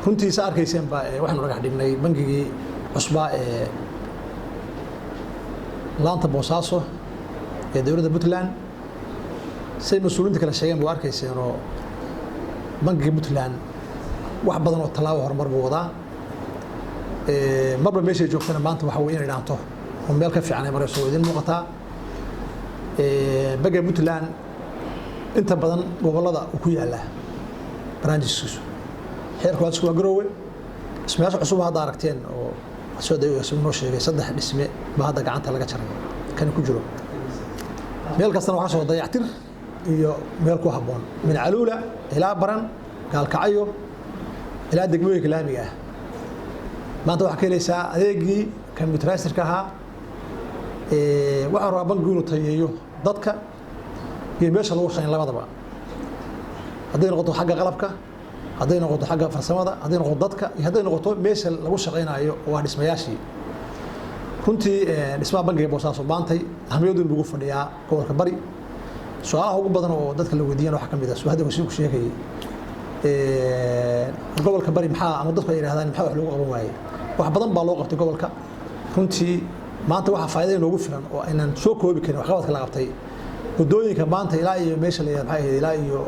Runtii sa arkayseen ba waxaanu dhagax dhignay bangigii cusbaa ee laanta Boosaaso ee dowladda Puntland. Say mas-uuliinta kale sheegeen ba arkayseenoo, bangiga Puntland wax badan oo tallaabo horumar buu wadaa. Marba meeshay joogtana maanta waxa wey inay dhaanto oo meel ka fiican ay marayso waa idin muuqataa. Bangiga Puntland inta badan gobollada uu ku yaallaa brancheskiisu, xeerku hadisku waa Garoowe. Dhismayaasha cusub hadda aragteen oo soo noo sheegay, saddex dhisme baa hadda gacanta laga jaray, kani ku jiro. Meel kastana waxaa soo dayactir iyo meel ku habboon, min Caluula ilaa Baran, Gaalkacyo ilaa degmooyinka laamiga ah. Maanta waxaa ka helaysaa adeegii computerized-ka ahaa. Waxaan rabaa bangigu inuu tayeeyo dadka iyo meesha lagu shaqeyn labadaba, hadday noqoto xagga qalabka, hadday noqoto xagga farsamada, hadday noqoto dadka iyo hadday noqoto meesha lagu shaqeynayo oo ah dhismayaashii. Runtii dhismaha bangiga Boosaaso maantay ahmiyad weyn buu ugu fadhiyaa gobolka Bari. Su-aalaha ugu badan oo dadka la weydiiyana waxaa ka mid ah su hadda wasiirku sheegayay: gobolka Bari maxaa, ama dadku ay yidhahdaan, maxaa wax loogu qaban waayey? Wax badan baa loo qabtay gobolka. Runtii maanta waxaa faa'iida inoogu filan oo aynan soo koobi karin waxqabadka la qabtay. Waddooyinka maanta ilaa iyo meesha la yidhahdo, maxay ahayd, ilaa iyo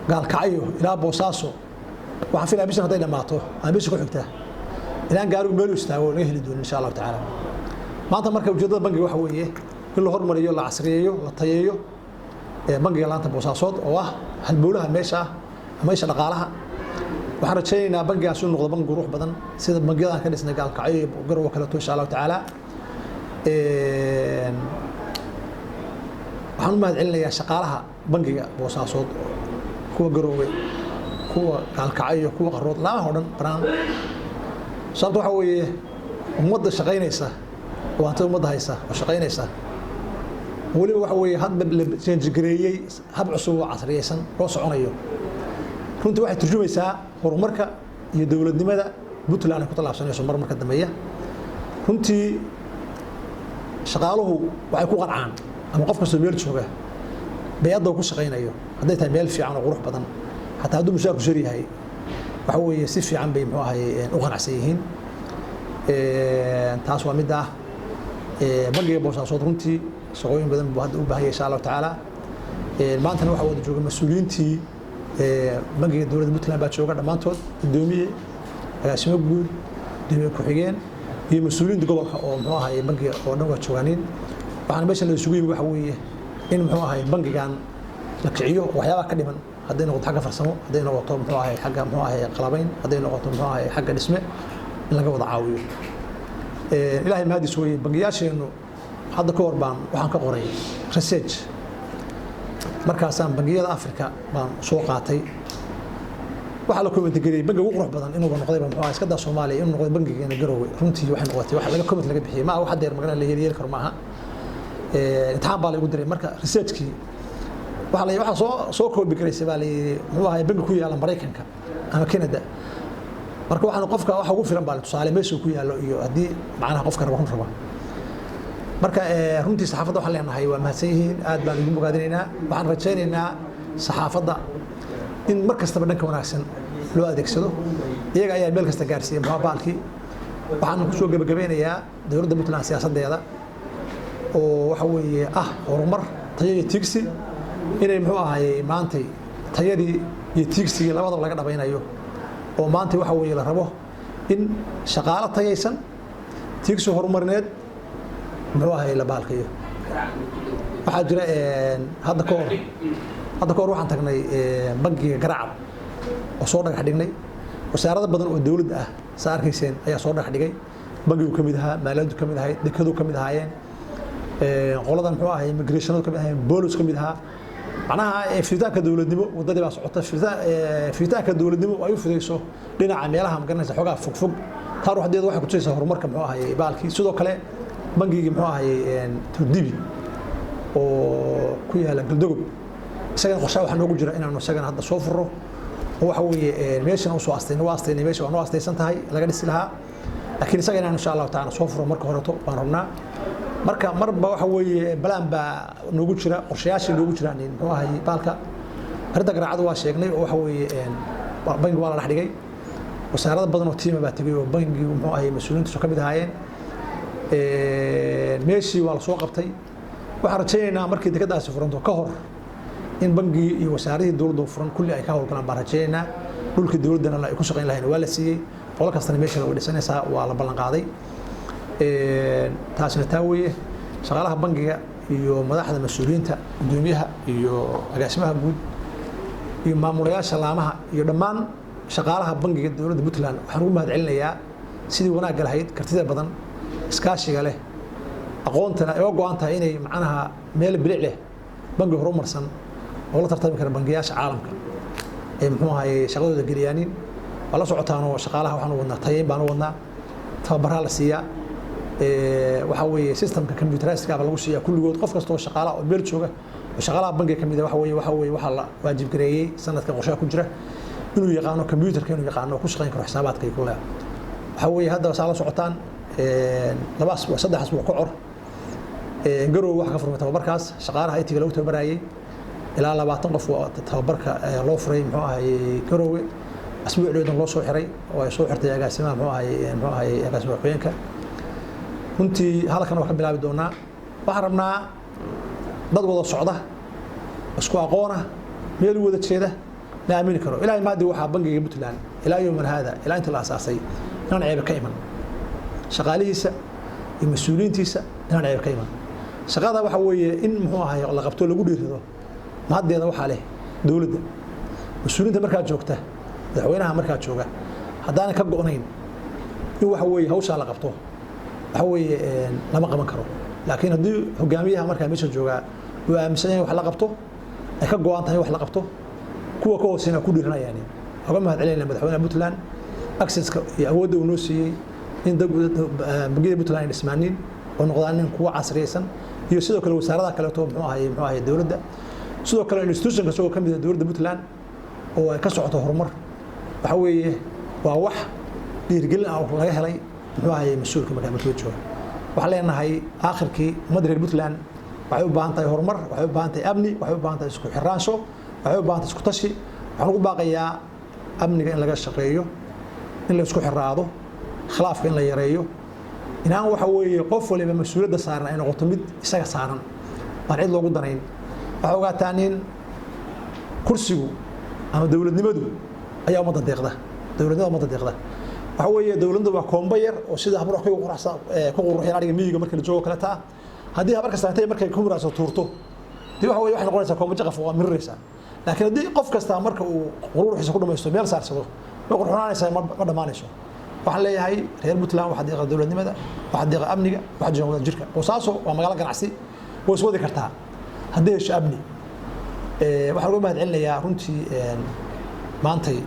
Gaalkacyo ilaa Boosaaso, waxaan filaya bishan hadday dhammaato ama bisha ku xigta ilaan gaarigu meel u istaago laga heli doonin, insha Allahu tacaala. Maanta marka ujeeddada bangiga waxa weeye in la hormariyo, la casriyeeyo, la tayeeyo bangiga laanta Boosaasood oo ah halbowlaha meesha ah ama isha dhaqaalaha. Waxaan rajaynaynaa bangigaas inuu noqdo bangi qurux badan sida bangiyada aan ka dhisnay Gaalkacyo iyo Garowe kaleeto, insha Allahu tacaala. Waxaan u mahad celinayaa shaqaalaha bangiga Boosaasood, kuwa Garoowe, kuwa Gaalkacyo, kuwa Qarood, laamaha o dhan banaan. Sababta waxaa weeye ummadda shaqaynaysa oo hantida ummadda haysa oo shaqaynaysa, weliba waxa weeye hadba la change-gareeyey, hab cusub oo casriyeysan loo soconayo. Runtii waxay turjumaysaa horumarka iyo dowladnimada Puntland ay ku tallaabsanayso mar marka dambeeya. Runtii shaqaaluhu waxay ku qancaan, ama qof kastoo meel jooga bay'adda uu ku shaqaynayo hadday tahay meel fiican oo qurux badan, xataa hadduu mushaarku shar yahay, waxa weeye si fiican bay, muxuu ahay, u qanacsan yihiin. Taas waa midda ah. Bangiga Boosaasood runtii shaqooyin badan buu hadda u baahan yahay, insha Allahu tacaala. Maantana waxaa wada jooga mas-uuliyiintii bangiga dowladda Puntland baa jooga dhammaantood, guddoomiye, agaasimo guud, guddoomiye ku-xigeen iyo mas-uuliyiinta gobolka oo, muxuu ahay, bangiga oo dhan waa joogaaniin. Waxaana meeshan la isugu yimi waxa weeye in, muxuu ahay, bangigan la kiciyo waxyaabaha ka dhiman, hadday noqoto xagga farsamo, hadday noqoto, muxuu ahay, xagga, muxuu ahay, qalabayn, hadday noqoto, muxuu ahay, xagga dhisme, in laga wada caawiyo. Ilaahay mahadis weeye bangiyaasheennu. Hadda ka hor baan waxaan ka qoray research, markaasaan bangiyada Africa baan soo qaatay. Waxaa la comment-gareeyey bangiga ugu qurux badan inuuba noqdayba, muxuu ahay, iska daa Soomaaliya, inuu noqday bangigeena Garowe. Runtii waxay noqotay wax laga comment laga bixiyey maaha, wax hadeer magana la yeeli karo maaha. Imtixaan baa la igu diray. Marka researchkii waxaa la waxaa soo koobi garaysay baa la yidhi, muxuu ahay, bangi ku yaalla Maraykanka ama Canada. Marka waxaan qofka waxa ugu filan baa la tusaale meesha uu ku yaallo iyo haddii macnaha qofka raba run raba. Marka runtii saxaafadda waxaan leenahay waa mahadsan yihiin, aad baan ugu bogaadinaynaa. Waxaan rajaynaynaa saxaafadda in mar kastaba dhanka wanaagsan loo adeegsado. Iyaga ayaa meel kasta gaarsiiyey muxuu baalkii. Waxaan kusoo gebagabeynayaa dowladda Puntland siyaasaddeeda oo waxa weeye ah horumar, tayo iyo tiigsi, inay, muxuu ahaayey, maantay tayadii iyo tiigsigii labadaba laga dhabaynayo, oo maanta waxa weeye la rabo in shaqaalo tayaysan, tiigsi horumarineed, muxuu ahay, la baalkayo. Waxaa jira hadda ka hor waxaan tagnay bangiga Garacad oo soo dhagax dhignay. Wasaarado badan oo dowladda ah, saa arkayseen, ayaa soo dhagax dhigay. Bangigu ka mid ahaa, maaliyaddu ka mid ahayd, dekadu ka mid ahaayeen, qoladan, muxuu ahay, immigrationadu ka mid ahaayeen, boolis ka mid ahaa. Macnaha fiditaanka dowladnimo waddadii baa socota. Fiditaanka dowladnimo ay u fidayso dhinaca meelaha, magaranaysa, xoogaa fogfog, taa ruuxdeedu waxay kutusaysaa horumarka, muxuu ahay, baalkii. Sidoo kale bangigii, muxuu ahay, Turdibi oo ku yaala Galdogob, isagana qorshaha waxaa noogu jira inaanu isagana hadda soo furro, oo waxa weeye meeshan usoo astaynay, waa astaynay, meesha waa noo astaysan tahay laga dhisi lahaa, laakiin isaga inaan insha Allahu taala soo furo marka horeto baan rabnaa. Marka marba waxa weeye balaan baa noogu jira, qorshayaashii noogu jiraan, muxuu ahay, baalka. Arrinta Garaacadu waa sheegnay oo waxa weeye Bangi waa la dhex dhigay, wasaarado badan oo tiima baa tegay oo bangigu muxuu ahay mas-uuliyiintiisu ka mid ahaayeen. Meeshii waa la soo qabtay. Waxaan rajaynaynaa markii dekeddaasi furanto ka hor in bangigii iyo wasaaradihii dowladda furan kulli ay ka howlgalaan baan rajaynaynaa. Dhulkii dowladdana ay ku shaqayn lahayn waa la siiyey, qolo kastana meesha way dhisanaysaa, waa la ballan qaaday. Taasina taa weeye. Shaqaalaha bangiga iyo madaxda mas-uuliyiinta, guddoomiyaha iyo agaasimaha guud iyo maamulayaasha laamaha iyo dhammaan shaqaalaha bangiga dowladda Puntland, waxaan ugu mahad celinayaa sidii wanaagga lahayd, kartida badan, iskaashiga leh, aqoontana ay uga go-an tahay inay macnaha meel bilic leh, bangi horumarsan oo la tartami kara bangiyaasha caalamka ay muxuu ahaye shaqadooda geliyaanin. Waa la socotaanoo shaqaalaha waxaan u wadnaa tayeyn baan u wadnaa, tababaraa la siiyaa, waxaa weeye systemka computerized-ka baa lagu siiyaa kulligood. Qof kasta oo shaqaalaha oo meel jooga oo shaqaalaha bangiga ka mid ah waxa weeye waxaa la waajib gareeyey sanadka qorshaha ku jira inuu yaqaano computerka, inuu yaqaano oo ku shaqayn karo xisaabaadka iyo kuleha. Waxaa weeye hadda saa la socotaan 2 asbuuc, 3 asbuuc ka hor Garowe waxa ka furmay tababarkaas shaqaalaha IT-ga lagu tababarayay. Ilaa 20 qof oo tababarka loo furay muxuu ahay Garowe asbuucdoodan loo soo xiray oo ay soo xirtay agaasimaha muxuu ahay agaasima ku-xigeenka. Runtii halkan waa ka bilaabi doonaa. Waxaan rabnaa dad wada socda, isku aqoona, meel u wada jeeda, la aamini karo. Ilaahay maadi waxaa bangiga Puntland ilaa yowman haada, ilaa inta la asaasay, inaan ceebe ka iman shaqaalihiisa iyo mas-uuliyiintiisa, inaan ceebe ka iman. Shaqada waxa weeye in muxuu ahay la qabto, lagu dhiirado. Mahaddeeda waxaa leh dowladda, mas-uuliyiinta markaa joogta, madaxweynaha markaa jooga. Haddaanan ka go'nayn in waxa weeye hawshaa la qabto, waxa weeye lama qaban karo. Laakiin haddii hogaamiyaha markaa meesha joogaa uu aaminsan yahay wax la qabto, ay ka go'an tahay wax la qabto, kuwa ka hooseyna ku dhiiranayaan. Oga mahad celinayna madaxweynaha Puntland accesska iyo awoodda uu noo siiyey in bangiyada Puntland ay dhismaanin oo noqdaan nin kuwa casriyeysan, iyo sidoo kale wasaaradaha kaleeto muxuu ahay dowladda, sidoo kale institutionka isagoo ka mid ah dowladda Puntland oo ay ka socoto horumar. Waxa weeye waa wax dhiirigelin ah oo laga helay muxuu ahay mas-uulka markaa markii jooga. Waxaan leenahay aakhirkii ummadda reer Puntland waxay u baahan tahay horumar, waxay u baahan tahay amni, waxay u baahan tahay isku xiraansho, waxay u baahan tahay isku tashi. Waxaan ugu baaqayaa amniga in laga shaqeeyo, in la isku xiraado, khilaafka in la yareeyo, inaan waxa weeye qof waliba mas-uuliyadda saaran ay noqoto mid isaga saaran, aan cid loogu danayn. Waxaa ogaataa nin kursigu ama dowladnimadu ayaa ummadda deeqda, dowladnimada ummadda deeqda. Waxa weeye dowladdu waa koombo yar oo sida habar ku quruxyan ariga miyiga marka la joogo kale taa. Haddii habar kasta intay markay ku muraadso tuurto, dee waxa weye waxay noqonaysaa koombo jaqaf, waa miriraysaa. Laakiin haddii qof kasta marka uu qururuxiisa ku dhamaysto meel saarsado, way qurxunaanaysaa, ma dhammaanayso. Waxaan leeyahay reer Puntland waxaa deeqa dowladnimada, waxaa deeqa amniga, waxaa jira wada jirka. Boosaaso waa magaalo ganacsi, way iswadi kartaa haddii hesho amni. Waxaan uga mahad celinayaa runtii maantay.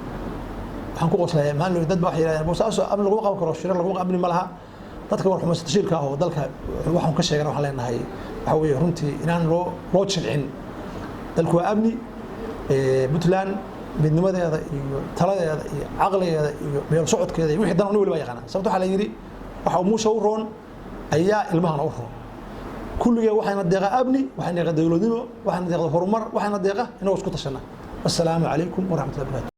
Waxaan ku qoslayaa maalin dad ba waxay yidhahdeen Boosaaso amni laguma qaban karo, shirar laguma, amni ma laha. Dadka war xumaysta tashiilka ah oo dalka waxaan ka sheegana, waxaan leenahay waxa weeye runtii inaan loo jilcin. Dalku waa amni. Puntland midnimadeeda iyo taladeeda iyo caqligeeda iyo meel socodkeeda iyo wixii dan nin waliba yaqaana. Sababto waxaa la yidhi waxa umuusha u roon ayaa ilmahana u roon. Kulligee waxayna deeqa amni, waxayna deeqa dowladnimo, waxayna deeqa horumar, waxayna deeqa inagoo isku tashana. Wassalaamu calaykum waraxmatullahi barakatu.